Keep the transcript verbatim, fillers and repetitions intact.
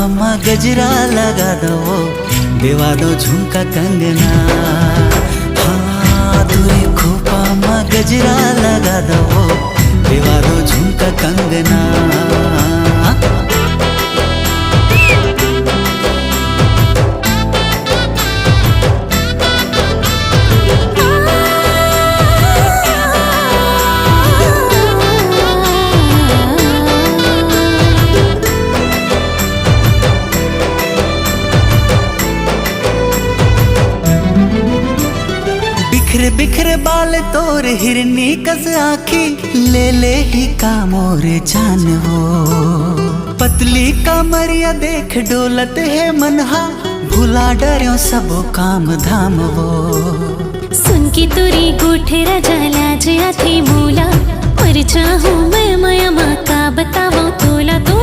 मा गजरा लगा दो, देवा दो झुमका कंगना। हाँ, तुरी खोपा मा गजरा लगा दो, देवा दो झुमका कंगना। बिखरे बिखरे बाल तोर हिरनी कस आँखी, ले ले ही का मोर जान वो। पतली कमरिया देख डोलत हे मनहा, भुला डर्यो सबो काम धाम वो। सुन के तुरी गोठ राजा लाज आथे मोला, मर जाहूँ मैं मया मा का बतावो तोला तो